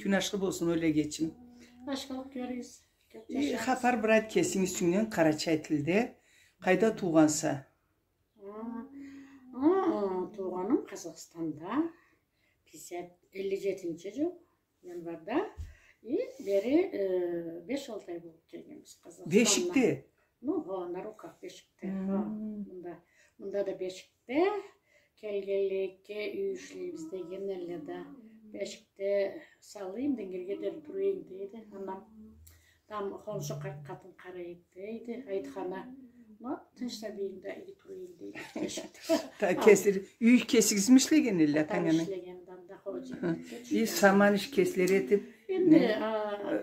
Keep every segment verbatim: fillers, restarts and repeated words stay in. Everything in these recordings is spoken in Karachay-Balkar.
Кюн ашхы болсун, Оля эгечим. Ашхылыкъ кёрюгюз. Кёп жашагъыз. Хапар бир айт кесинг юсюнгден къарачай тилде. Къайда туугъанса? А, а, туугъаным Къазахстанда. Пятьдесят, элли жетинчи жыл январда. И бери, э, беш-алты ай болуп келгенбиз Къазахстандан. Бешикде? Ну, хо, на руках бешикде. Хо, мында. Мында да бешикде. Келгенликге юй ишлейбиз деген элле да. Бешикде салайым, дингирге дери турайым дейди анам. Там хоншу къарт къатын къарайды дейди, айтхана. Но тынч сабийинг да иги турайым дейди. Та кеслери, юй кесигизми ишлеген элле, атанг, ананг? Атам ишлеген, атам да ходжа. И саман иш кеслери этип, энди,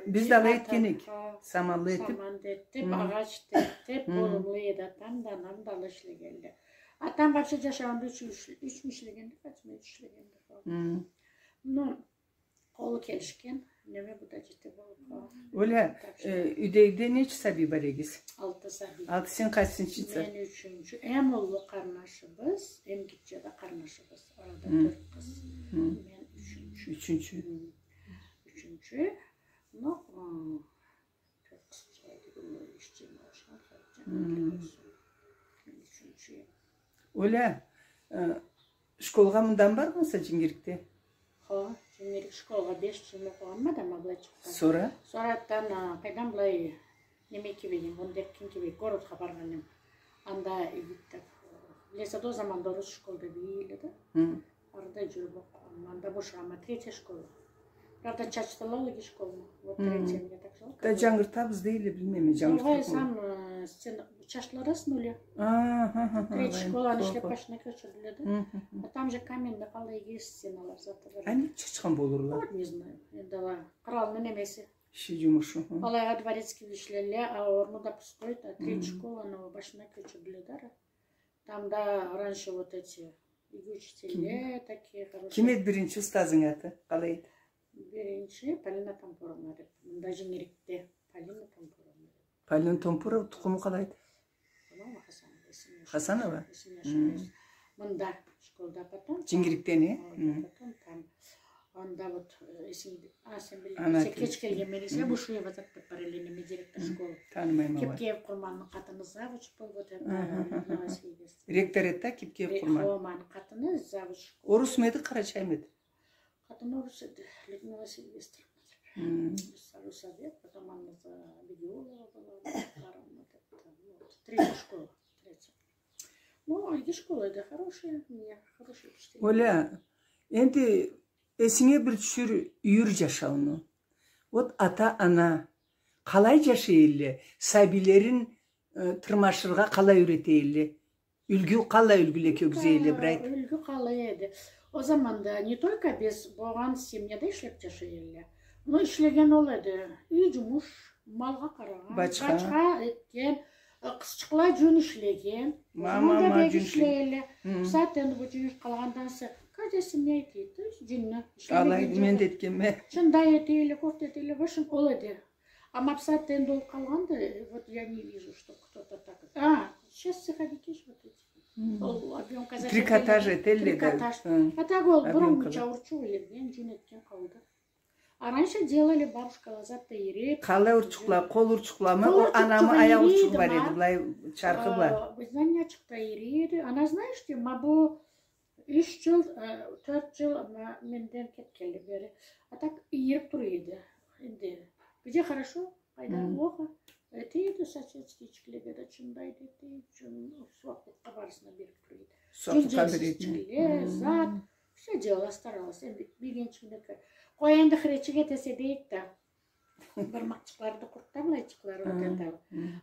биз да алай этген эдик. Саманлы этип. Саман да этип, агъач да этип, болумлу эди атам да, анам да алай ишлегенле. Атам вообще жашауунда юч, юч, ючмю ишлегенди, Фатима, юч ишлегенди. Ну, къолу келишген, неме, бу да жете болуп къалгъан. Оля, э, юйдегиде нече сабий бар эдигиз? Алты сабий. Алты, сен къайсынчыса? Мен ючюнчю. Эм уллу къарнашыбыз, эм гитче да къарнашыбыз. Арада тёрт къыз. Мен ючюнчю. Ючюнчю. Ючюнчю. Ну, э, тёрт къыз чыгъады, бу ишчи, машина, харчы. Мен ючюнчю эм. Оля, э, школгъа мындан баргъанса, Жингирикде? Хо, Жингирик школгъа беш жыл окъугъанма да, ма былай чыкъгъан. Сора? Сора атдан, а, къайдам, былай, неме кибик эдим, он дёрт кюн кибик городха баргъан эдим. Анда, э, лесода ол заманда орус школда бийий элле да. Арада жюрюп окъугъанма, анда бошагъанма, третья школа. Правда, чачдыла ол иги школну. Вот третья, мне так жалко. Да жангыртабыз дейдиле, билмейме, жангыртабыз. Огъай, сам, э, стена, чачдыла да с нуля. Третья школаны ишлеп, башына кёчюрдюле да. А там же каменный, къалай иги стеналары, заты бар. А нек чачхан болурла? Вот не знаю. Энди ала, къралны немеси. Иши, жумушу. Алайгъа дворецкий ишлейле, а орну да пустой, а третья школаны башына кёчюрдюле да. Там да раньше вот эти иги учителя такие хорошие. Ким эди биринчи устазынг, аты къалай эди? Биринчи Полина Томпуровна деп. Мында Жингирикде Полина Томпуровна деп. Полина Томпурова тукъуму къалайды? По-моему, Хасанова, если не ошибаюсь. Хасанова? Если не ошибаюсь. Мында школда, потом там. Жингирикден, э? Ой, потом там. Анда вот, э, эсинг-, а, сен билмейсе, кеч келгенме эсе, Бушуева зат деп бар элле, неме, директор школы. Танымайма. Кипкеев Къурманны къатыны завуч болуп, вот, э, Людмила Сильвестровна. Ректор эди да, Кипкеев Къурман. Хо, ма аны къатыны завуч школы. Орусму эди, къарачаймы эди? Къатыны орус эди, Людмила Сильвестровна деп. Сельсовет, потом аны за Бегиулова была, Макаровна деп, там, вот, третья школа, третья. Ну, иги школа эди, хорошая, мне хорошее впечатление. Оля, энди эсинге бир тюшюр юйюр жашауну. Вот ата-ана къалай жашай элле, сабийлерин, э, тырмашыргъа къалай юрете элле? Юлгю, къалай юлгюле кёргюзе элле, бир айт. Юлгю къалай эди? Ол заманда не только биз болгъан семьяда ишлеп жашай элле. Ну, ишлеген ол эди. Юй жумуш, малгъа къарагъан, бачха этген, э, къызчыкъла жюн ишлеген. Ма, ма, ма, жюн ишлей элле. Бусагъат энди бу жюн къалгъандан сора каждый семья этеди, жюнню ишлемеген. Алай мен да этгенме. Чындай эте элле, кофта эте элле, в общем, ол эди. Ама бусагъат энди ол къалгъанды, э, вот я не вижу, что кто-то так. А, сейчас цеховики же вот эти. Ол объём казах. Трикотаж эте элле да. Трикотаж. А так ол бурун чаурчукъ иерден, жюн этген къалды. А раньше делали бабушкала зат да иерди. Къалай урчукъла, къол урчукъламы, анамы аякъ урчукъ бар эди, былай чархы бла. Знаньячыкъ да иерди. Ана, знаешь, ма бу юч жыл, э, тёрт жыл, ма, менден кетгенли бери. А так иерип тура эди. Энди, где хорошо, къайда плохо. Эте эди соседскийчиклеге да чындай да эте эди, чын, сууаплыкъгъа барысына берип тура эди. Сууаплыкъгъа берип. Жюнченчикле, зат. Всё делала, старалась. Энди билгенчигине кёре. Къой, энди хречик этесе дейди да. Бармакъчыкълары да къурт да, былайчыкълары, вот это.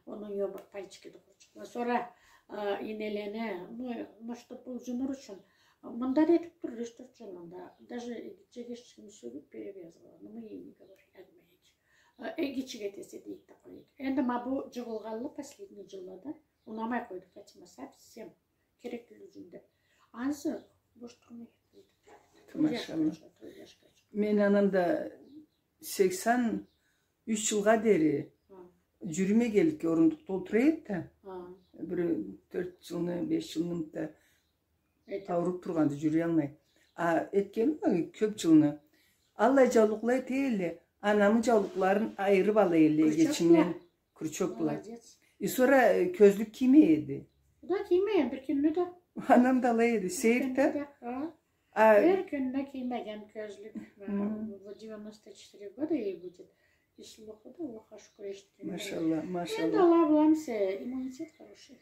Ону ёб-, пальчики да къурчукъла. Сора, а, ийнелени, ну, ну, чтоб бу жуунур ючюн, мында да этип тур, рештурчунда. Даже эгичек эшикни сёгюп перерезала. Ну, мы ей не говорили, айтмай эдик. А, эгичек этесе дейди да къоя эди. Энди ма бу жыгъылгъанлы последний жыллада, унамай къойду Фатима совсем. Керек тюлдю деп. Ансы бош турмай. Машалла. Мен анам да сексен юч жылгъа дери жюрюмегенликге орундукъда олтура эди да. Бир тёрт жылны, беш жылны да ауруп тургъанды, жюрюялмай. А этгеним кёп жылны Аллай джаулукъла эте элле, анамы джаулукъларын айырыб ала элле эгечинден. Крючок бла. Крючок бла. Молодец. И сора, э, кёзлюк киймей эди. Да, киймей эм, бир кюнню да. Анам да алай эди, сейир да. Бир кюнню да, а? А. Бир кюнню да киймеген кёзлюк. Хы. Бу девяносто четыре года ей будет. Ислуху да, Аллахха шукур, эшитгеним. Машалла, машалла. Энди Аллах бла эсе, иммунитет хороший.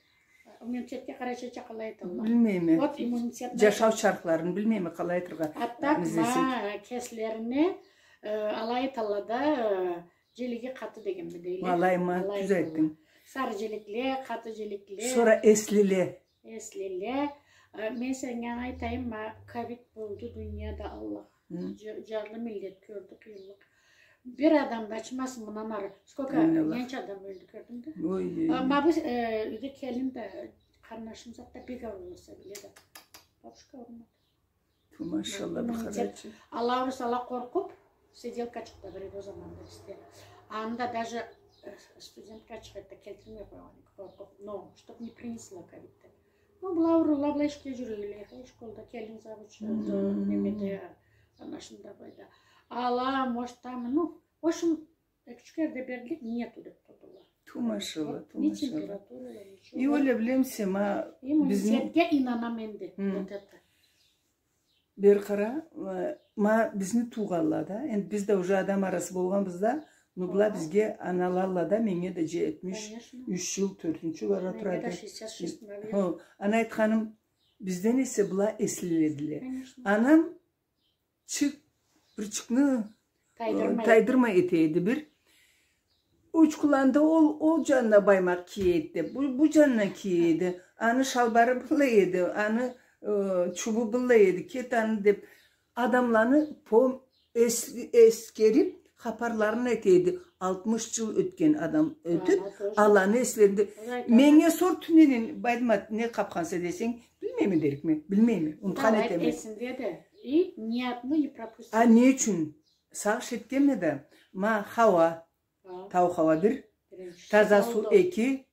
Иммунитетге къарайча къалай айталла? Билмейме. Вот иммунитет. Джашау чархларын билмейме, къалай айтыргъа. А так, ма, кеслерине, э, алай айталла да, э, джилиги къаты дегенми дейле? Алай ма, тюз айтдынг. Сары джиликле, къаты джиликле. Сора эслиле. Эслиле. Э, мен сеннге айтайым, ма, ковид болду дунияда, Аллах. Хы. Джа-, джарлы миллет кёрдю къыйынлыкъ. Бир адам да ачмасын мындан ары. Сколько, ненча адам ёлдю, кёрдюнг да? Ой, ой, ой. Э, ма бу, э, юйде келин да, къарнашым зат да бек ауруса биле да. Бабушка ауруса. Ту, машалла, бир къарачы. Ала ауруса, ала къоркъуб, сиделкачыкъ да бар эди ол заманда бизде. Анда даже, э, студенткачыкъ эди да, келтирмей къойгъан эдик, къоркъуб. Но, чтоб не принесла ковид деб. Но, была аурула, была ишге джюрюйле, хай, школда келин завуч, э, немеде, анашында, былайда. Ала, может, там, ну, в общем, Э, кючюк ерде берлик нету деб турдула. Ту, машалла, ту, машалла. Ни температура, ничего. И ол, билемисе, ма, бизни... Иммунитетге ийнанама энди. Хы. Вот это. Бери къара, э, ма, бизни туугъанла да. Энди биз да уже адам арасы болгъанбыз да, но была бизге аналалла да, меннге да джетмиш юч джыл, тёртюнчю бара турады. Меннге да шестьдесят шесть, наверное. Хо, аны айтханым, бизден эсе была эслиледиле. Конечно. Анам чыкъ, бир чыкъны, э, тайдырмай эте эди бир. Учкуланда ол, ол джанына баймакъ кие эди, бу, бу джанына кие эди. Аны шалбары быллай эди, аны, э, чубу быллай эди, кет аны деб, адамланы пом-, эс-, эсгериб, хапарларын эте эди. Алтмыш джыл ётген адам ётюб, аланы эслеринде. Меннге сор тюненен, Байдымат, не къабханса десенг, билмейме дерикме, билмейме, унутхан этеме. Эсинде да. И ни одну не пропустил. А не ючюн? Сагъыш этгенме да, ма, хауа, тау хауа бир, таза суу эки,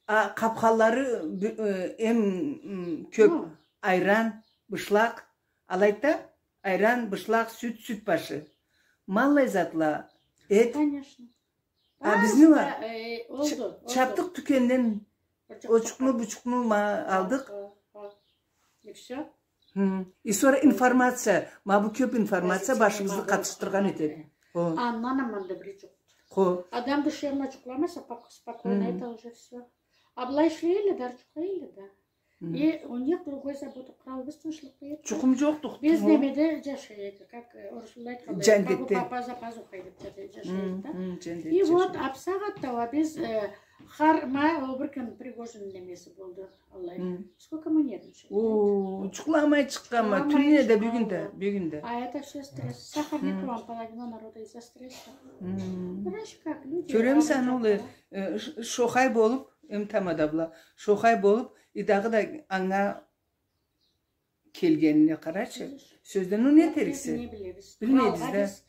а, къабханлары, э, эм, м, кёб айран, бышлакъ, алайды да, айран, бышлакъ, сют, сют башы. Ма аллай затла, эт. Конечно. А бизни ма, э, ча-, чапдыкъ тюкенден, очукъну, бучукъну ма алдыкъ. И всё. Хы. И сора информация, ма бу кёб информация башыбызны къатышдыргъан этеди. Хо. Андан аман да бир джукъду. Хо. Адам душевно джукъламаса, споко-, спокойно, это уже всё. А былай ишлей элле да, джукълай элле да. И у них другой забота, къралыбыз тынчлыкъ эди. Джукъум джокъду. Биз немеде джашай эдик, как, э, орусла айтханлай, как у папа за пазухой деб джашай эдик да. И вот, а бусагъатда уа биз, э, хар ма, ол бир кюн Пригожин немеси болду, Аллах. Сколько мы нервничали. О, джукъламай чыкъгъанма, тюнеде да, бюгюн да, бюгюн да. А это всё стресс. Сахарны тургъан половина народа из-за стресса. Знаешь, как люди... Кёремисе, аны ол, э, ш-, шохай болуб, эм тамада бла, шохай болуб, и дагъыда анга келгенине къарачы. Сёзден не этериксе? Билмейбиз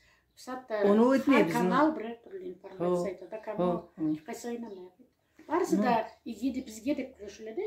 да. Оноу этмейбиз. Хар канал бирер тюрлю информация айтады да, кому къайсы ийнанайыкъ. Барысы да иги да, бизге да кюрешелле да.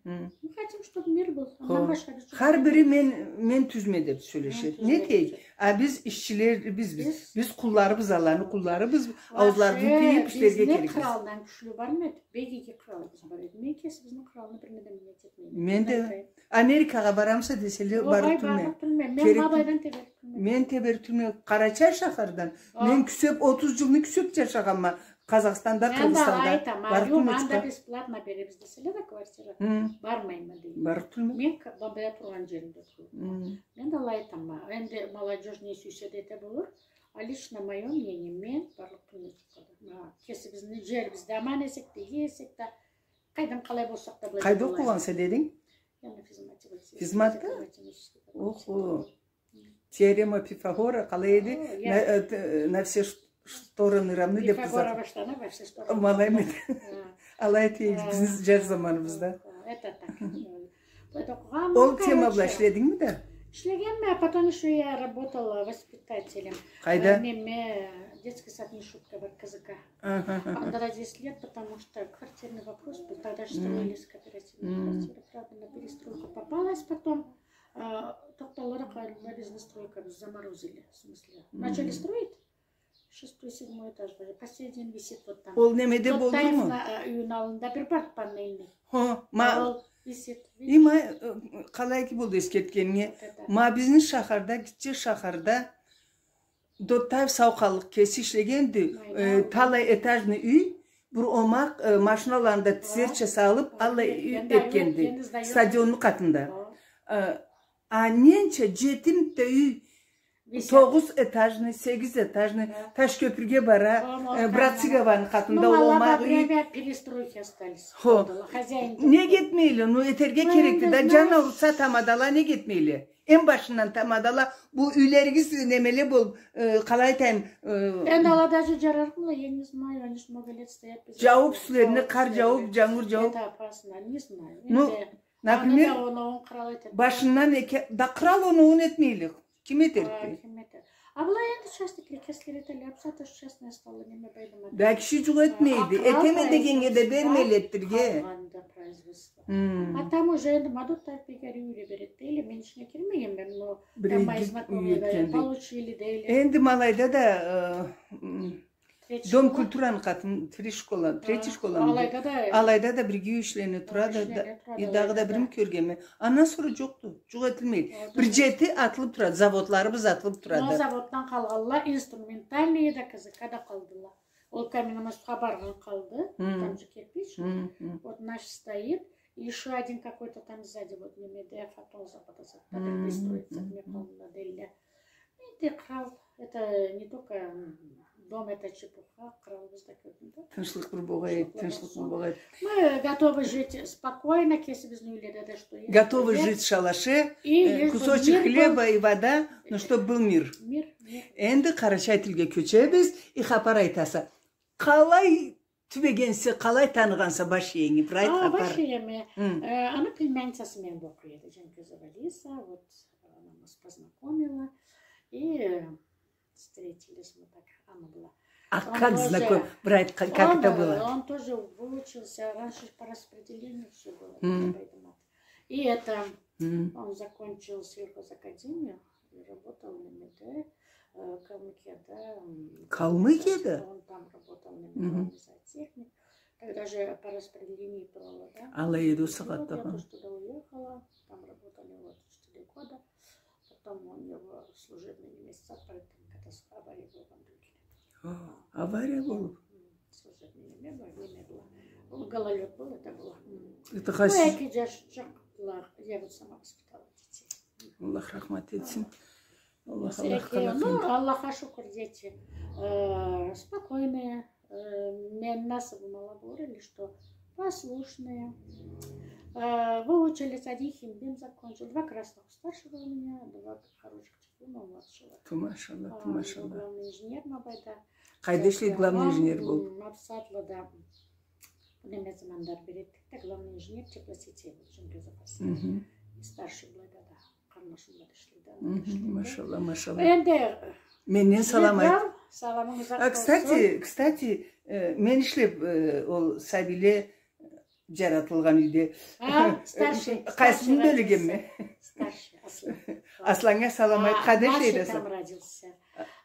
Мы хотим, чтоб мир был. Андан башха биз... Хар бири мен, мен тюзме деб сёлешеди. Не этейик? А биз ишчилерибиз, биз, биз къулларыбыз, Аллахны къулларыбыз, ауузларыбызны тыйыб ишлерге керекбиз. Бизни къралдан кючлю бармы эди? Бек иги къралыбыз бар эди. Мен кесибизни къралны бирине да миннет этмейме. Мен да. Америкагъа барамыса деселе, барыб тюлме. Огъай, барыб тюлме. Мен ма былайдан тебериб тюлме. Мен тебериб тюлме. Къарачай шахардан. Мен кюсеб, отуз джылны кюсеб джашагъанма. Къазахстанда, Къыргъызстанда. Барыб тюлме. Анда бесплатно беребиз деселе да квартира. Бармайма дейме. Барыб тюлме. Мен былайда тургъан джеримде турама. Мен да алай айтама. Энди молодёжь не сюйсе да эте болур. А лично моё мнение, мен барлыкъ тюлме джукъ да. Ма кесибизни джерибизде аман эсек да, иги эсек да, къайдан къалай болсакъ да былай. Къайда окъугъанса дединг? Я на физмате. Физматда? Физматехнический факультет. Охо. Теорема Пифагора къалай эди? О, я. На, э, т-, на все ш-, стороны равны деб. Пифагора башлана, во все стороны. Ма алаймы эди? Алай эте эдик биз джаш заманыбызда. О, это так. Ол тема бла ишледингми да? Ишлегенме, а потом ещё я работала воспитателем. Къайда? Э, неме, детский сад Мишутка бар, К З К. Анда да десять лет, потому что квартирный вопрос был, тогда же строились кооперативные квартиры, правда, на перестройку попалась потом, а, Алай да къалды бизни стройкабыз, заморозили, в смысле. Начали строить. Шестой, седьмой этажда. По сей день висит вот там. Ол немеде болдуму? Тоттаевну, э, юйюню аллында бир бар панельный. Хо, ма... Ол висит. Има, э, къалай эки болду эсгертгенинге. Вот это. Ма бизни шахарда, гитче шахарда Доттаев сау къаллыкъ кеси ишлегенди, э, талай этажный юй, бир омакъ, э, машиналаны да тизерча салып, аллай юй этгенди. Стадионну къатында. Э, а ненча, джети да юй, тогъуз этажный, сегиз этажный, Ташкёпюрге бара, э, Братсыгованы къатында ол омакъ юй. Хо. Нек этмейле? Ну, этерге керекди да, джан ауруса тамадала, нек этмейле? Эм башындан тамадала, бу юйлеригиз немеле бол, э, къалай айтайым, э, энди ала даже джарарыкъмыла, я не знаю, они ж много лет стоят без ремонта. Джаууб юслерине, къар джаууб, джангур джаууб. Это опасно, не знаю. Ну, например, башындан эки, да къырал оноуун этмейле. Ким этерикди? Ким этер? А былай энди частникле кеслери этелле, а бусагъатда частный стала, неме, байламады. Да киши джукъ этмейди. Этеме дегеннге да бермейле этдирирге. Къалгъанды производство. А там уже энди Мадут Тайпбеги юйле береди дейле, мен ичине кирмегенме, но там мои знакомые говорят, получили дейле. Энди ма алайда да, э, м, Дом культураны къатын, третий школа, третий школа. Алайда да бирге юй ишленип турады да, дагъыда бирин кёргенме. Андан сора джокъду, джукъ этилмейди. Бир джети атылып турады, заводларыбыз атылып турады. Ол заводдан къалгъанла инструментальный да, КЗК да къалдыла. Ол каменномостха баргъан къалды, там же кирпич. Вот наш стоит. И ещё один какой-то там сзади, вот, немеде, фотон завода, завода, пристроиться к мне, по-моему, надо. Энди къырал, это не только, м, дом, это чепуха, къыралыбыз да кёп да. Тынчлыкъ бир болгъай, тынчлыкъ бир болгъай. Мы готовы жить спокойно, кесибизни юйледе да, что есть. Готовы жить в шалаше, и, э, лишь бы кусочек хлеба и вода, но чтоб был мир. Мир, мир. Энди къарачай тилге кёчебиз, и хапар айтаса. Къалай тюбегенсе, къалай таныгъанса баш иенги, бир айт хапар. А, баш иеми. Э, аны племянницасы мени бла окъуй эди, Джанкёзева Лиза, вот, она нас познакомила, и, э, встретились мы так, она была. А как знаком-, бир айт, ка-, как это было? Он тоже выучился, раньше по распределению всё было, так, поэтому. И это, он закончил сельхозакадемию. И работал на МД, э, Калмыкия, да, м, Калмыкия, да? Он там работал на МД, он зоотехник. Тогда же по распределению было, да? Алай эди ол сагъатда. И вот я тоже туда уехала, там работали вот четыре года. Потом у него служебный месяц, там катастрофа, авария была в Андугине. А, авария была? М, служебный не было, не было. Гололёд был, это было. М. Это хас- Ну, эки джашчыкъла, я вот сама воспитала детей. Аллах рахмат этсин. Аллах, Аллах, ну, Аллахха шукур, дети, э, спокойные, э, мен насыбым ала бор эди, что послушные. Э, выучились, один химбим закончил, два красных старшего у меня, два хороших диплома младшего. Ту машаллах, ту машаллах. Главный инженер ма былайда. Къайда ишлейди главный инженер болуп? Мапсатлада. Неме заманда бир этдик да, главный инженер теплосетей болду, Джангёзов Асан. Мгм. Старший былайда да, къарнашым бла ишлейди, анда да ишлейди. Мгм, машалла, машалла. Энди менден салам айт. Саламыгъыз болсун. А, кстати, кстати, э, мен ишлеп, э, ол сабийле джаратылгъан юйде. А, старший, къайсыны бёлегенме? Старший, Аслан. Асланнга салам айт, къайда ишлейди Аслан? Там родился.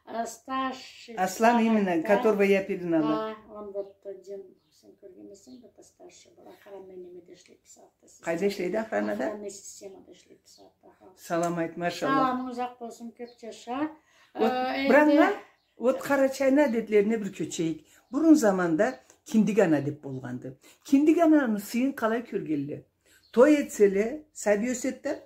А, старший. Аслан именно, которого я пеленала. А, он вот один, сен кёрген эсенг, это старший был. Охранный немеде ишлейди бусагъатда. Къайда ишлейди, охранада? Охранный системада ишлейди бусагъатда, аха. Салам айт, машалла. Саламынг узакъ болсун, кёп джаша. Вот, э, энди бранга, вот, къарачайны адетлерине бир кёчейик. Бурун заманда киндик ана деп болгъанды. Киндик ананы сыйын къалай кёргенле? Той этселе, сабий ёсед да,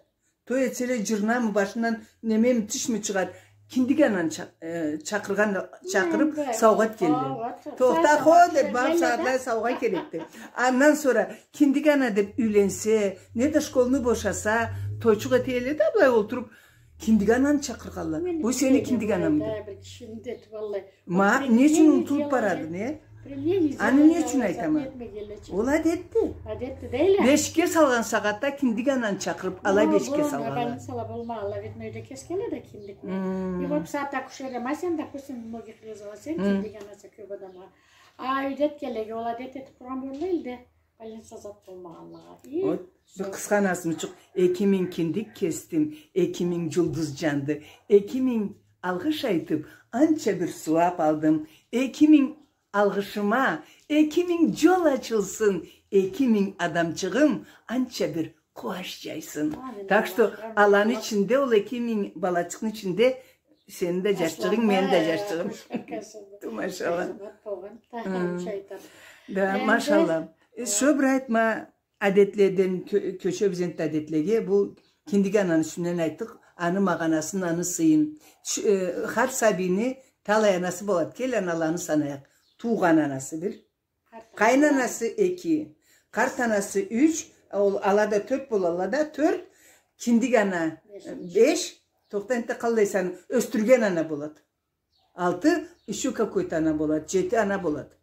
той этселе, джырнамы башындан, немеми, тишми чыгъар, киндик ананы ча-, э, чакъыргъан, чакъырып, саугъат келди. Тохта, хо, деп, бары сагъатлай саугъат келеди. Андан сора киндик ана деп юйленсе, неда школну бошаса, тойчукъ эте элле да, былай олтуруп, киндик ананы чакъыргъанла. Бу сени киндик ананг деп. Ма, не ючюн унутулуп барады, не? Аны не ючюн айтама? Ол адетди. Адетди дейле. Бешикге салгъан сагъатда киндик ананы чакъырып, алай бешикге салгъанла. Больницала болмагъанла, ведь, ну, юйде кесгенле да киндикни. И вот бусагъатда акушерия, ма сен, допустим, многих резала сен, киндик анаса кёп адамгъа. А юйде этгенлеге ол адет этип тургъан болур элде. Больница зат болмагъанлагъа. И вот, бир къысха назмучукъ. Эки минг киндик кесдим, эки минг джулдуз джанды, эки минг алгъыш айтыб, анча бир сууаб алдым, эки минг алгъышыма эки минг джол ачылсын, эки минг адамчыгъым анча бир къууанч джайсын. Амин. Так что Аллахны ичинде, ол эки минг балачыкъны ичинде сени да джашчыгъынг, мени да джашчыгъым. Ту, машалла. Да, машалла. Э, шо бир айтма, адетледен кё-, кёчебиз энтда адетлеге. Бу киндик ананы юсюнден айтдыкъ, аны магъанасын, аны сыйын. Ш-, э, хар сабийни талай анасы болады. Кел, аналаны санайыкъ. Туугъан анасы бир. Къайын анасы эки. Къарт анасы юч. Ол, ала да тёрт болалла да, тёрт. Киндик ана, беш. Беш. Тохта, энтда къаллай саны, ёсдюрген ана болады. Алты, ещё какой-то ана болады, джети ана болады.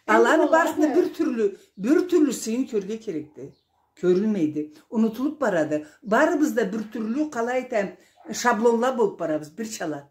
Энди аланы барысыны бир тюрлю, бир тюрлю сыйын кёрюрге керекди. Кёрюлмейди. Унутулуб барады. Барыбыз да бир тюрлю, къалай айтайым, шаблонла болуб барабыз, бирчала.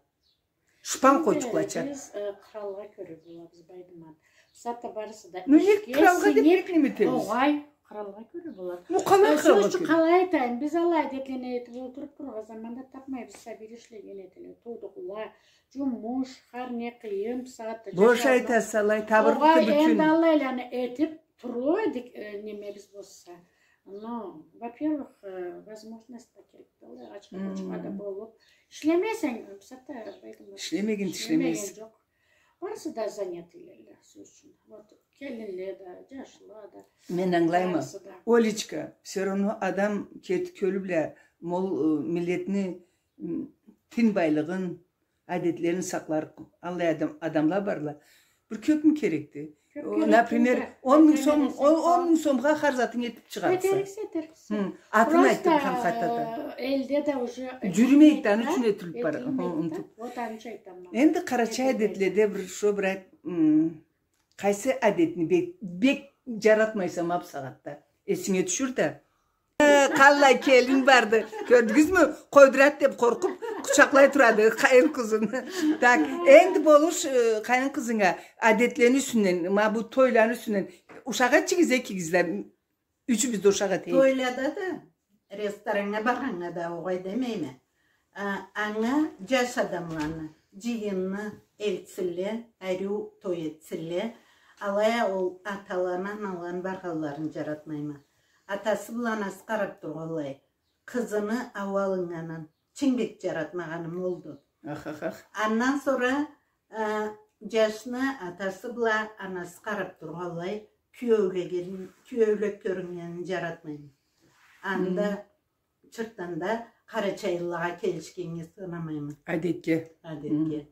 Шпан къочукълача. Биз, э, къралгъа кёре болабыз, Байдымат. Зат да барысы да. Ну, не ишге къралгъа деб сингиб, неме этебиз? Огъай, къралгъа кёре болады. Ну, къалай къралгъа кёре? Къалай айтайым, биз аллай адетлени этиб олтуруб тургъан заманда табмайбыз, сабийли ишлеген этиле, туудукъла, джумуш, хар не къыйын, бусагъатда джашаула. Бош айтаса, алай табырыкъды бютюн. Огъай, энди аллайланы этиб турлу эдик, э, немебиз болса. Но, во-первых, э, возможность да керекди, аллай ачха-бочха да болуб. Ишлемесенг, бусагъатда, Байдымат, ишлемеген, ишлемеген джокъ. Барысы да занятыйле, сёз ючюн. Вот, келинле да, джашла да. Мен ангылайма. Барысы да. Олечка, всё равно адам кетиб кёлюб бла, мол, э, миллетни, м, тин байлыгъын, адетлерин сакъларыкъ аллай адам, адамла барла. Бир кёбмю керекди? Кёб керекди. Например, он минг сом, он, он минг сомгъа хар затынгы этиб чыгъарыкъса. Этериксе, этериксе. Хы, атын айтдым, просто, ханкъатада. Э, элде да уже джюрюмейди да, аны ючюн этилиб бара. Хы, унутуб. Вот аны ючюн айтама. Энди къарачай адетледе бир шо бир айт-, м, къайсы адетни бек, бек джаратмайса ма бусагъатда? Эсинге тюшюр да. Э, къаллай келин барды. Кёрдюгюзмю? Къойдурады деб къоркъуб, къучакълай турады къайын къызын. Так, энди болуш, э, къайын къызынга адетлени юсюнден, ма бу тойланы юсюнден. Ушакъ этчигиз экигиз да, ючюбюз да ушакъ этейик. Тойлада да, рестораннга баргъаннга да огъай демейме. А, анга джаш адамланы, джыйынны элтсинле, ариу той этсинле. Алай а ол аталаны, аналаны баргъанларын джаратмайма. Атасы бла анасы къараб тургъанлай, къызыны ауу алыннганын чынг бек джаратмагъаным олду. Ах, ах, ах. Андан сора, э, джашны атасы бла анасы къараб тургъанлай, кюеулеген, кюеулек кёрюннгенин джаратмайма. Анда чыртдан да къарачайлылагъа келишгеннге санамайма. Адетге. Адетге.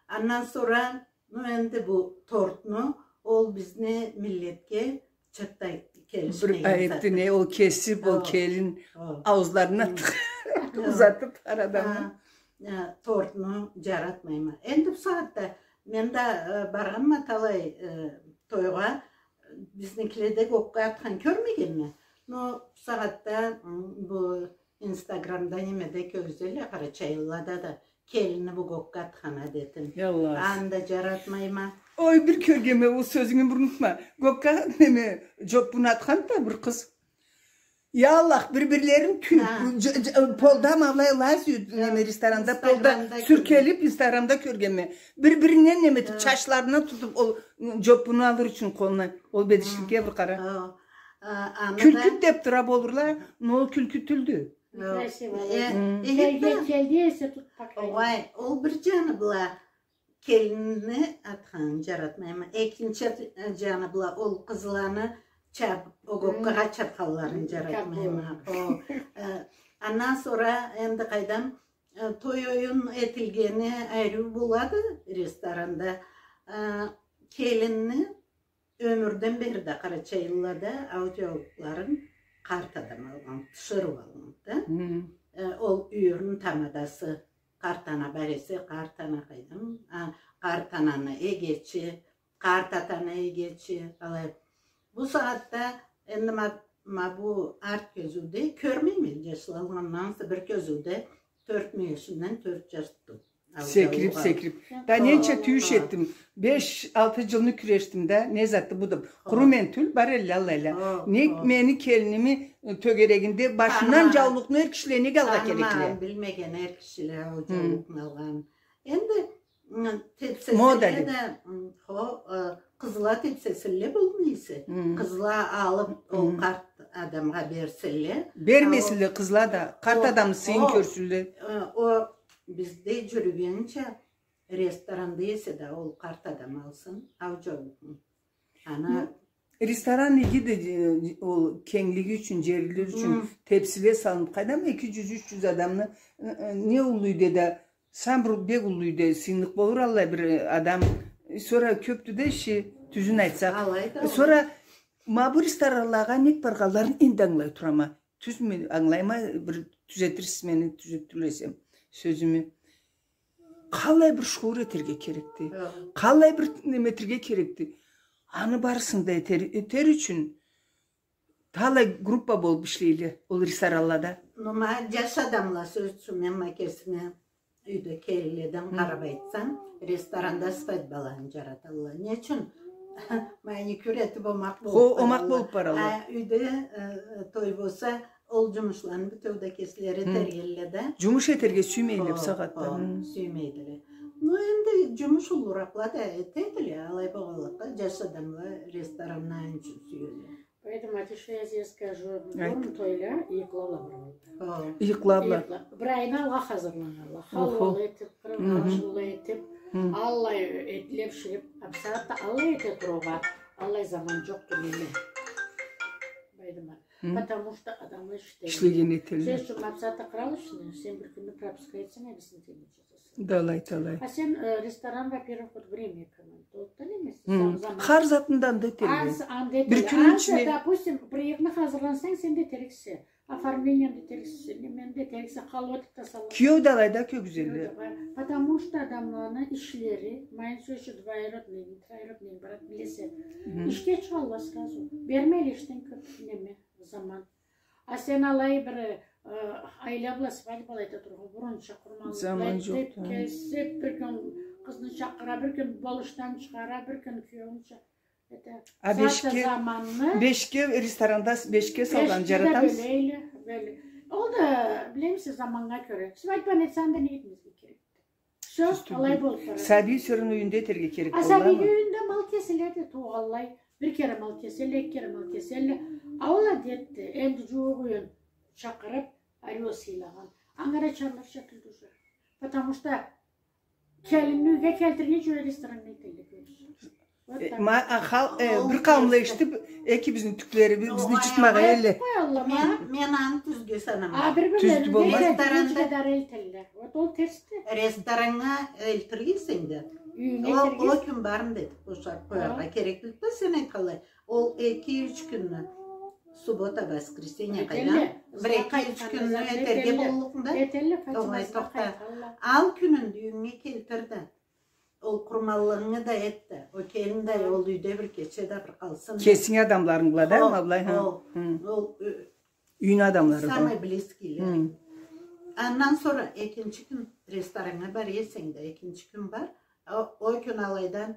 Андан сора, ну, энди бу тортну, ол бизни миллетге чыртда келишмеген зат. Бир айыпды, не, ол кесиб, ол келин ауузларына узатыб арадан. Тортну джаратмайма. Энди бусагъатда мен да, э, баргъанма талай, э, тойгъа, бизникиледе гокка атхан кёрмегенме. Но бусагъатда, м, бу Инстаграмда, немеде кёргюзелле, къарачайлылада да келинни бу гокка атхан адетин. Аны да джаратмайма. Ой, бир кёргенме, ол сёзюнгю бир унутма. Гокка, неме, джоппуну атхан да бир къыз. Я Аллах, бир-бирлерин тюйюб, дж-, дж-, полда ма алай лазают, неме, ресторанда, полда сюркелиб, Инстаграмда кёргенме. Бир-биринден неме этиб, чачларындан тутуб, ол, м, джоппуну алыр ючюн къолуна. Ол бедишликге бир къара. Кюлкю деб тура болурла, но ол кюлкю тюлдю. Некрасиво. Э, э, келди эсе тут, по крайней мере. Огъай, ол бир джаны бла келинни атханын джаратмайма. Экинчи, э, джаны бла ол къызланы чаб-, огоккагъа чабханларын джаратмайма. О, э, андан сора энди къайдам, э, той-оюн этилгени ариу болады ресторанда. Э, келинни Ёмюрден бери да къарачайлылада аутёлкъларын къарт адам алгъан, тиширыу алгъан да. Э, ол юйюрню тамадасы, къарт ана бар эсе, къарт ана къайдам, а, къарт ананы эгечи, къарт атаны эгечи, алай. Бу сагъатда энди ма, ма бу арт кёзюуде кёрмейме, джашла алгъандан сора бир кёзюуде тёрт мюйюшюнден тёрт джаш тутуп. Секирип, секирип. Да ненча тюйюш этдим. Беш-алты джылны кюрешдим да, не затды бу деп. Къуру мен тюл, бар элле аллайла. Нек мени келиними, э, тёгерегинде башындан джаулукъну эр кишиле нек алгъа керекли? Танымагъан, билмеген эр кишиле ол джаулукъну алгъан. Энди, м, тепсеселе да, м, хо, э, къызла тепсеселе болмай эсе. Къызла алып, ол къарт адамгъа берселе. Бермесинле къызла да, къарт адам сыйын кёрсюнле. Э, о бизде джюрюгенча, ресторанда эсе да ол къарт адам алсын, ол джаулукъну. Ана. Ресторан иги да, э, ол кенглиги ючюн, джерлери ючюн тепсиле салынып, къайдам, эки джюз, юч джюз адамны, э, э, не уллу юйде да, сам бир бек уллу юйде сыйынныкъ болур аллай бир, э, адам. Э, сора кёпдю да иши, тюзюн айтсакъ. Алай да. Э, сора ма бу ресторанлагъа нек баргъанларын энди ангылай турама. Тюзмю, ангылайма, бир тюзетирсиз мени, тюзетдирлесем сёзюмю. Къаллай бир шуур этерге керекди. Къаллай бир неме этерге керекди. Аны барысын да этер, этер ючюн талай группа болуп ишлейле ол ресторанлада. Ну, ма, джаш адамла, сёз ючюн, мен ма кесими юйде келинледен къарап айтсам, ресторанда свадьбаланы джараталла. Не ючюн? Маникюр этип омакъ болуп баралла. Хо, омакъ болуп баралла. А юйде, э, той болса, ол джумушланы бютеу да кеслери этер элле да. Джумуш этерге сюймейле бусагъатда. Хо, сюймейдиле. Ну, энди джумуш уллуракъла да этедиле, алай болгъанлыкъгъа, джаш адамла ресторанны аны ючюн сюеле. Поэтому, а ты, ща я тебе скажу, бурун тойла ыйыкъла бла баралла. Хо. Ыйыкъла бла. Ыйыкъла. Бир айны алгъа хазырланалла. Халвала этип, къыргъачылла этип, аллай этле биширип, а бусагъатда аллай эте турургъа аллай заман джокъду, неме. Байдымат. Потому что адамла ишлеген. Ишлеген этелле. Сёз ючюн, ма бусагъатда къырал ишни, сен бир кюнню пропускать этсенг, а бизни тенги джазаса. Да алай, да алай. А сен, э, ресторан, во-первых, вот время экономит. Ол да неме, сен заман. Хар затында анда этелле. Бир кюнню ичинде. Допустим, бир ыйыкъны хазырласанг, сен да этериксе. Оформлениени да этериксе, немени да этериксе, халва этип да салырса. Киеу да алайда кёгюзелле. Потому что адамланы ишлери, ма энди сёз ючюн, двоюродный, троюродный брат, билесе. Ишге чыгъалла сразу. Бермейле ишден кёп неме, заман. А сен алай бир, э, айла бла свадьбала эте турургъа, бурунча къурманлыкъ. Заман джокъ, да. Кесип, бир кюн къызны чакъыра, бир кюн болушдан чыгъара, бир кюн киеуюн ча-, А бешге, бешге, ресторанда бешге салгъанны джаратамысыз? Бешге да бёлейле, бёле. Ол да, билемисиз, заманнга кёре. Свадьбаны этсе, анда не этмезге керекди? Сёз, алай болуп бара. Сабий сёрен юйюнде этерге керек. А сабийни юйюнде мал кеселле да, туугъанлай. Бир кере мал кеселле, эки кере мал кеселле. А ол адетди. Энди джууукъ юйюн чакъырып, ариу сыйлагъан. Ангара чарлар чакълы уже. Потому что келинни юйге келтиргинчи, юйге келтиргинчи рестораннга элтелле, кёрюрсюз. Вот так. Э, ма-, а, хал-, э, бир къауумла эшитип, эки бизни тюклерибиз, бизни джыртмагъа элле. Мен, мен аны тюзге санамайма. Тюз болмаз. Рестораннга элтелле. Вот ол терсди. Рестораннга элтиргенсенг да, ол кюн барын да этип бошарып къояргъа керекди да, сен айтханлай. Ол эки-юч кюнню, суббота, воскресенье, къайдам, бир эки-юч кюнню этерге боллукъду да. Этелле, Фатима, алай тохта. Ал кюнюн да юйюнге келтир да. Ол къурманлыгъынгы да эт да. Ол келин да ол юйде бир кече да бир къалсын да. Кесинги адамларынг бла да, ма былай, хо. Ол, э, юйню адамлары, хо. Самый близкийле. Андан сора экинчи кюн рестораннга бара эсенг да, экинчи кюн бар. О, ол кюн алайдан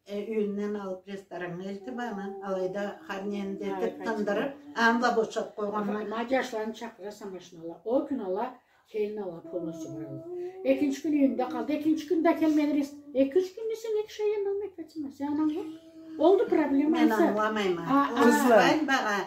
Э, юйюнден алып рестораннга элтип, аны алайда хар нени да этип, тындырып, аны да бошап къойгъанлай. Ма джашланы чакъыраса машинала. Ол кюн ала, келин ала полностью баралла. Экинчи кюн юйюнде къалды. Экинчи кюн да келмеди рес-, экинчи кюн десенг, эки шай эм болмайды, Фатима. Сен ангыла. Олду проблема. Мен ангыламайма. Ол свадьбагъа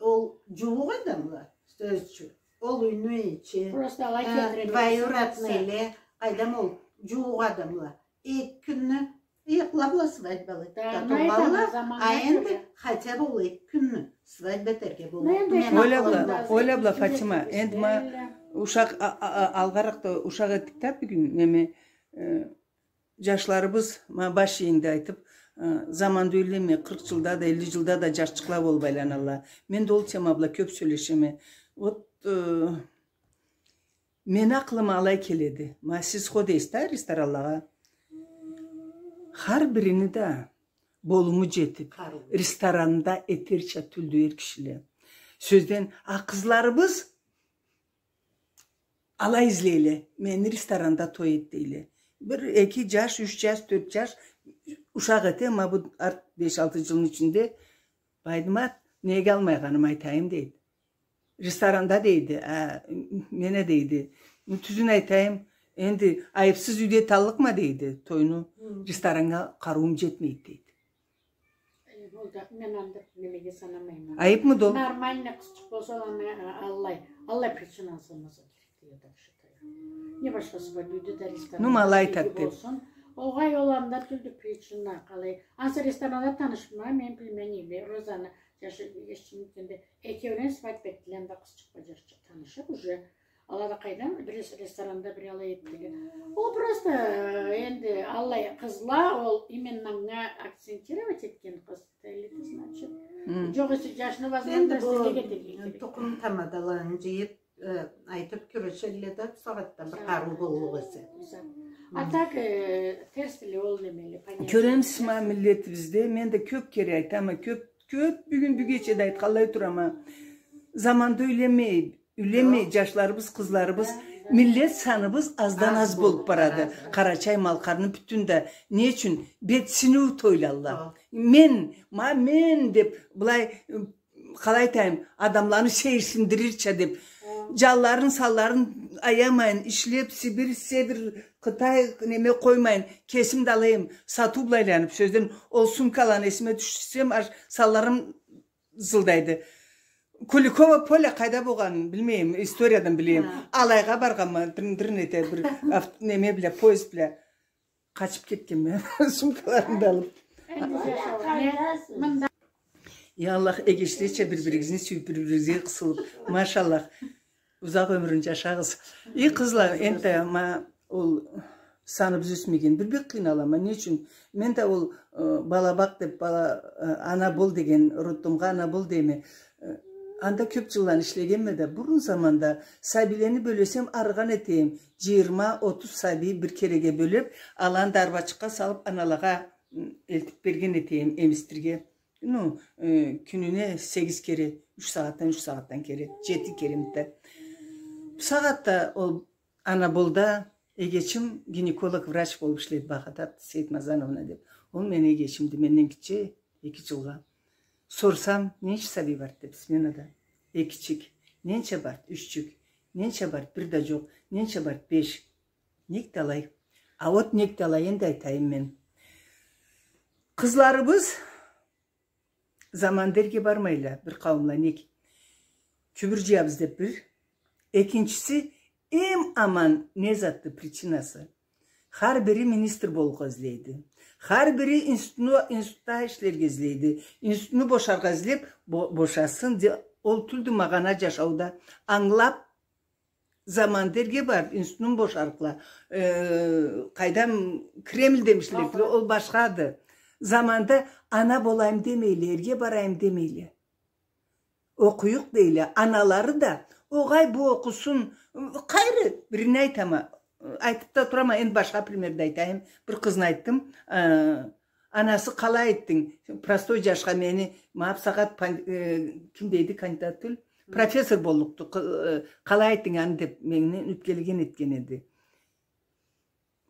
Ол джууукъ адамла, сёз ючюн. Ол юйню ичи, просто алай, э, двоюродныйле, къайдам, ол джууукъ адамла. Эки кюнню ыйыкъла бла свадьбала этип да тургъанла, а энди хотя бы ол эки кюнню свадьба этерге боллукъду. Мен акъылымда. Ойла бла, Фатима, энди ма ушакъ, а, а, а, алгъаракъда ушакъ этдик да бюгюн, неме, э, Джашларыбыз, ма, баш иенгде айтып, э, заманда юйлемей, къыркъ джылда да, элли джылда да джашчыкъла болуп айланалла. Мен да ол тема бла кёп сёлешеме. Вот, э, мени акъылыма алай келеди. Ма, сиз хо дейсиз да ресторанлагъа. Хар бирини да болуму джетип, ресторанында этерча тюлдю эр кишиле. Сёзден, а къызларыбыз алай излейле, мени ресторанда той эт дейле. Бир эки джаш, юч джаш, тёрт джаш ушакъ эте, ма бу арт беш-алты джылны ичинде, Байдымат, неге алмайгъанымы айтайым, дейди. Ресторанда, дейди, а, мене, дейди. Ну, тюзюн айтайым, энди айыпсыз юйде эталлыкъма, дейди, тойну. Хы. Рестораннга къарыуум джетмейди, дейди. Э, ол да, мен анда немеге санамайма. Айыпмыды ол? Нормальный къызчыкъ болса, ол аны, а, аллай, аллай причинасы болмаса керек, дейди, вообще. Не башха сюйюп, юйде да, ресторанда да, ну, ма алай айтады деб. Болсун. Огъай, ол анда тюлдю причина, къалай. Ансы ресторанда танышма, мен билмейме, Розаны джашы эшитгенде, экеулен свадьба этдиле, анда къызчыкъ бла джашчыкъ танышыб уже. Ала да къайдан бир рес-, ресторанда бир алай этдиле. Ол просто, э, энди аллай къызла, ол именно анга акцентировать этген къыз. Эллиди, значит. Хы. Джокъ эсе, джашны, энди возможно, бу сизге кетерге керек. Тукъум тамадаларын джыйыб, э, айтыб кюрешелле да, бусагъатда бир къарыу боллукъ эсе. Бусагъат. Хы. А так, э, терс эле ол немеле, понятие. Кёремисиз ма миллетибизде, мен да кёб кере айтама, кёб, кёб, бюгюн, бюгече да айтханлай турама. Заманда юйленмей, юйленмей, джашларыбыз, къызларыбыз, миллет саныбыз аздан аз болуб барады. Къарачай-Малкъарны бютюн да. Не ючюн? Бетсиниу тойлалла. Мен, ма мен деб, былай, ы, къалай айтайым, адамланы сейирсиндирирча деб, джанларын, санларын аямайын, ишлеб, Сибирь, Север, Къытай, неме къоймайын, кесим да алайым, сатыу бла айланыб, сёзден, ол сумкаланы эсиме тюшюрсем, аш санларым зылдайды. Куликово поле къайда болгъанын билмейме, историядан билеме. Хы. Алайгъа баргъанма, дырн-дырн эте бир авт-, неме бла, поезд бла. Къачыб кетгенме, сумкаларымы да алыб. Я Аллах, эгечлеча бир-биригизни сюйюб, бир-биригизге къысылыб. Машаллах. Узакъ ёмюрню джашагъыз. Эй, къызла, энтда, ма, ол саныбыз ёсмеген. Бир бек къыйналама. Не ючюн? Мен да ол, э, балабакъ деб, бала, э, ана бол деген, роддомгъа ана бол дейме. Э, анда кёб джылланы ишлегенме да, бурун заманда сабийлени бёлесем, арыгъан этейим. Джыйырма, отуз сабий бир кереге бёлеб, аланы да арбачыкъгъа салыб, аналагъа, м, элтиб берген этейим, эмиздирге. Ну, э, кюнюне сегиз кере, юч сагъатдан, юч сагъатдан кере, джети керемитде. Бусагъатда ол Анаболда эгечим гинеколог врач болуб ишлейди, Бахатат Сейтмазановна деб. Ол мени эгечимди, менден гитче, эки джылгъа. Сорсам, ненча сабий барды деб, сменада. Экичик. Ненча барды? Юччюк. Ненча барды? Бир да джокъ. Ненча барды? Беш. Нек да алай? А вот нек да алай, энди айтайым мен. Къызларыбыз заманда эрге бармайла, бир къауумла, нек? Кюбюр джыябыз деб бир. Экинчиси, эм аман не затды причинасы? Хар бири министр болургъа излейди. Хар бири институтну, институтда ишлерге излейди. Институтну бошаргъа излеб, бо-, бошасын де, ол тюлдю магъана джашауда. Ангылаб, заманда эрге барды, институтну бошарыкъла. Э, къайдам, Кремль демишдиле, ол башхады. Заманда ана болайым демейле, эрге барайым демейле. Окъуюкъ дейле, аналары да, огъай, бу окъусун, къайры, бирин айтама, айтыб да турама, энди башха пример да айтайым. Бир къызны айтдым, э, Анасы, къалай этдинг? Простой джашха мени, ма бусагъат пан-, э, ким дейди, кандидат тюл? Хы. Профессор боллукъду. Къы-, э, къалай этдинг аны деб, менден ёпкелеген этген эди.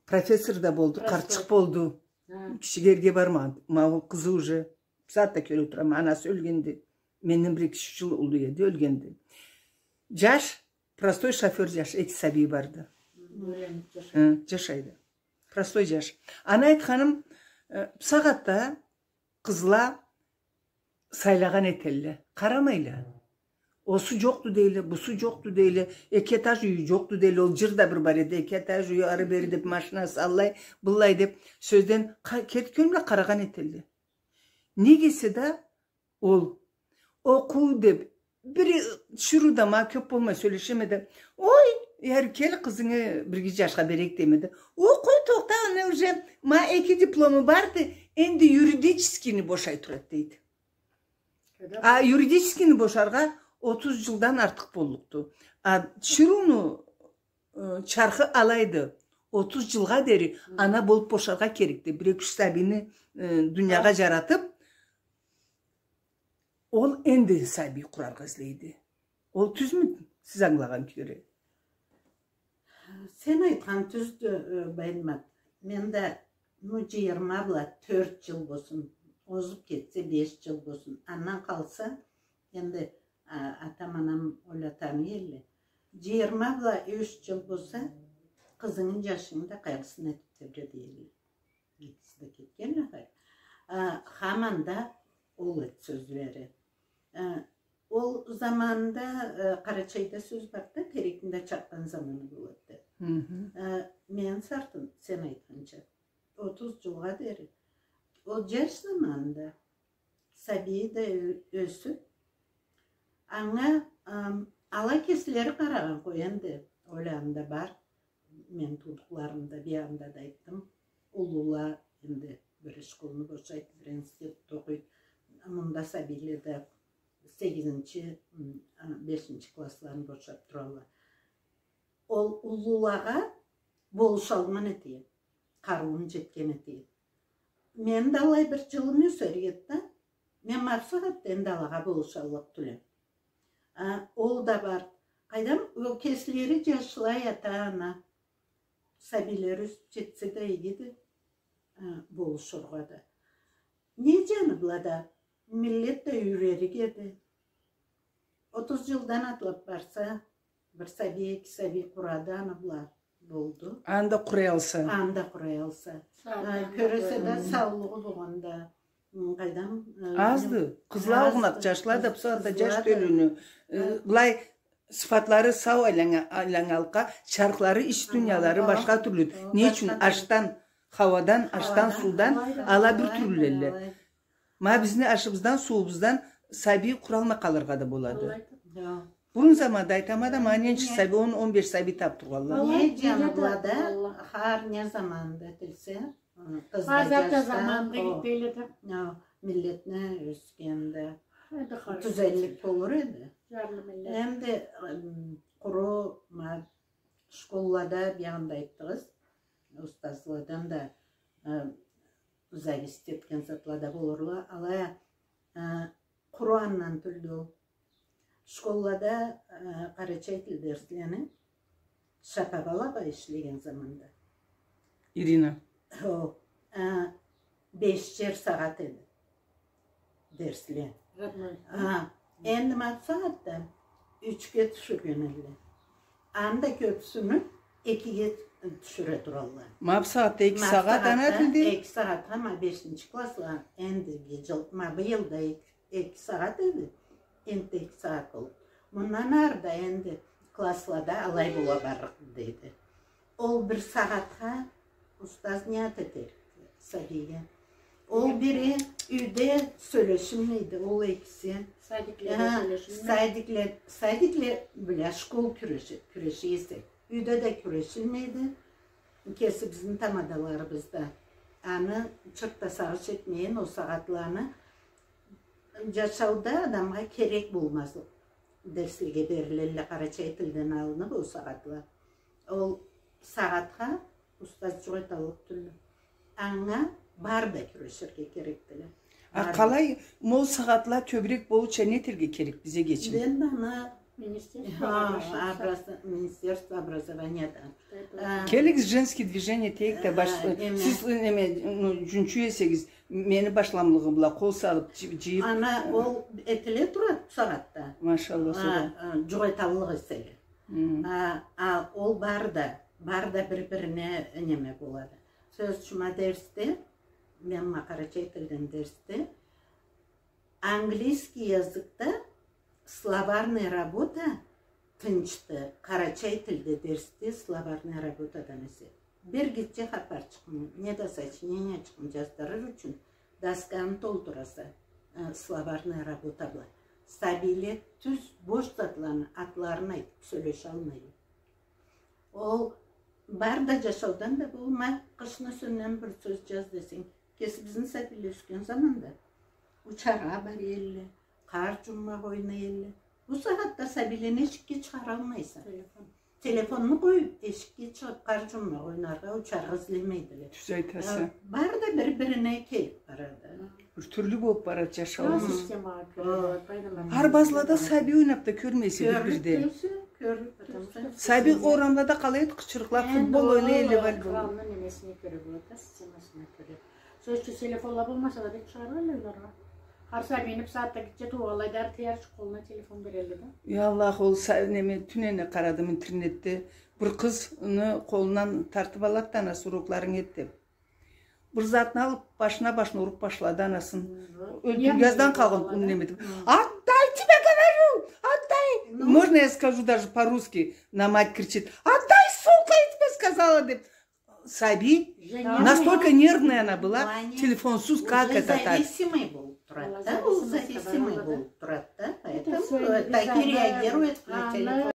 Профессор да болду, къартчыкъ болду. Хы. Кишиге эрге бармагъан. Ма ол къызы уже, бусагъатда кёре турама, анасы ёлгенди. Менден бир эки-юч джыл уллу эди, ёлгенди. Джаш, простой шофёр джаш, эки сабийи барды. Хы, джашайды. Простой джаш. Аны айтханым, э, бусагъатда къызла сайлагъан этелле. Къарамайла. Осу джокъду дейле, бусу джокъду дейле, эки этаж юйю джокъду дейле, ол джыр да бир бар эди, эки этаж юйю ары-бери деб, машинасы аллай, быллай деб, сёзден, къа-, керти кёлюм бла къарагъан этелле. Неге эсе да, Ол окъуу деб, бир тиширыу да ма кёб болмай сёлешеме да, ой, эр кел, къызынгы бирги джашха берейик дейме да. Окъуй, тохта, аны уже ма эки диплому барды, энди юридическийни бошай турады, дейди. А юридическийни бошаргъа отуз джылдан артыкъ боллукъду. А тиширыуну э, чархы алайды. Отуз джылгъа дери ана болуб бошаргъа керекди. Бир эки-юч сабийни, э, дуниягъа джаратыб, ол энди сабий къураргъа излейди. Ол тюзмю, сиз ангылагъан кёре? Сен айтхан тюздю, э, Байдымат. Мен да, ну, джыйырма бла тёрт джыл болсун, озуб кетсе, беш джыл болсун. Андан къалса, энди, а, атам, анам ойлатамы элле. Джыйырма бла юч джыл болса, къызынгы, джашынгы да къайгъысын этиб тебре, дейдиле. Экиси да кетгенле, хай. А, хаманда ол эди сёзлери. А, ол заманда, а, Къарачайда сёз бар да, терекни да чакъгъан заманы болады. Хы-хы. А, мен сартын, сен айтханча, отуз джылгъа дери. Ол джаш заманында сабий да ё-, ёсюб, анга, ам, ала кеслери къарагъан къой энди, ол анда бар. Мен туудукъларымда, биягъында да айтдым. Уллула энди бири школну бошайды, бири институтда окъуйду. Мында сабийле да сегизинчи, м, а, бешинчи классларын бошаб туралла. Ол уллулагъа болушалгъан эди, къарыуум джетген эди. Мени да алай бир джылым ёсер эди да, мен ма бусагъатда энди алагъа болушаллыкъ тюлме. А, ол да бар. Къайдам, ол кеслери джашлай ата-ана. Сабийлери ёсюб джетсе да игиди, а, болушургъа да. Не джаны бла да, миллет да юйрерик эди. Отуз джылдан атлаб барса, бир сабий, эки сабий къурады, аны бла болду. Анда къураялса. Анда къураялса. Сау, а, анда кёресе да, къураялса. Саулугъу болгъанда, м, къайдам, э, азды. Къызла огъунат, джашла да, бусагъатда джаш тёлюню, э, былай сыфатлары сау айланнга-, айланнгалыкъгъа, чархлары, ич дуниялары башха тюрлю. Не ючюн? Ашдан, хауадан, ашдан, суудан ала бир тюрлюлелле. Ма бизни ашыбыздан, суубуздан сабий къуралмай къалыргъа да болады. Бурун заманда айтама да, ма ненча сабий, он, он беш сабий таб тургъанла. Не джаны бла да, хар не заманда этилсе, къызла, джашла, заманында о, миллетни ёсгенде тюзеллик болур эди. Энди, м, къуру, ма, школлада, биягъында айтдыгъыз, устазладан да, э, зависит этген затла да болурла. Алай а, э, къуру андан тюлдю. Школлада, э, къарачай тил дерслени Шапабал апа ишлеген заманда. Ирина. О, э, бешер сагъат эди дерсле. Родной. А, энди ма бусагъатда ючге тюшюрген эдиле. Анда кёбюсюню экиге тюшюре туралла. Ма бусагъатда эки сагъат ана тилде? Эки сагъатха ма бешинчи классла, эндиги джыл, ма быйыл да эки, эки сагъат эди. Энтда эки сагъат болду. Мындан ары да энди класслада алай бола барлыкъды, дейди. Ол бир сагъатха устаз не зат этер сабийге? Ол бири юйде сёлешилмейди, ол экиси. Садикледе сёлешилмейди. Садикле, садикле бла школ кюреше, кюреше эсе. Юйде да кюрешилмейди. Кесибизни тамадаларыбызда. Аны чырт да сагъыш этмейин, ол сагъатланы джашауда адамгъа керек болмазлыкъ дерслеге берилелле, къарачай тилден алыныб ол сагъатла. Ол сагъатха устаз джукъ эталлыкъ тюлдю. Анга бары да кюреширге керекдиле. А къалай, ма ол сагъатла кёбюрек болурча не этерге керек бизге, Гечим? Мен да ана Министерство образованиядан. Келигиз, женский движение этейик да, баш-, сиз, неме, ну, джунчу эсегиз, мени башламлыгъым бла къол салыб, джы-, джыйыб. Ана ол этиле турады бусагъатда. Машалла, сора. Джукъ эталлыкъ эселе. А, а, ол бары да, бары да бир-бирине неме болады. Сёз ючюн, ма дерсде, мен ма къарачай тилден дерсде, английский языкда словарная работа тынчды, къарачай тилде дерсде словарная работадан эсе. Бир гитче хапарчыкъны, неда сочинениячыкъны джаздырыр ючюн досканы толтураса, э, словарная работа бла. Сабийле тюз бош затланы атларын айтыб сёлешалмайла. Ол бары да джашаудан да болма, къышны юсюнден бир сёз джаз десенг, кесибизни сабийле ёсген заманда учаргъа бара элле, къар джуммагъа ойнай элле. Бусагъатда сабийлени эшикге чыгъаралмайса. Телефонну къоюб, эшикге чыгъыб, къар джуммагъа ойнаргъа, учаргъа излемейдиле. Тюз айтаса. Э, бары да бир-бирине келиб барады. Бир тюрлю болуб барады джашауубуз. Системагъа кёре. Арбазлада сабий ойнаб да кёрмейсе бир-бирде. Сабий орамда да къалай эди, къычырыкълап, футбол ойнай эди, волейбол. Экранны немесине кёре болады да, системасына кёре. Сёз ючюн, телефонла болмаса да, бек чыгъаргъан эди ары. Хар сабийни бусагъатда гитче туугъанлай да, ары тиерча къолуна телефон берелле да. Я Аллах, ол са-, неме, тюнене къарадым интернетде. Бир къызны къолундан тартып алады да анасы, урокларынгы эт деп. Бир затны алып, башына, башына уруп башлады анасын. Ёлтюргюзден къалгъан, неме деп. Отдай, тебе говорю, отдай. Можно я скажу даже по-русски? На мать кричит: «Отдай, сука, я тебе сказала», деп. Сабий, настолько нервная она была, телефонсуз как это так? Зависимый болуп турады да, ол зависимый болуп турады да, поэтому так и реагирует на телефон.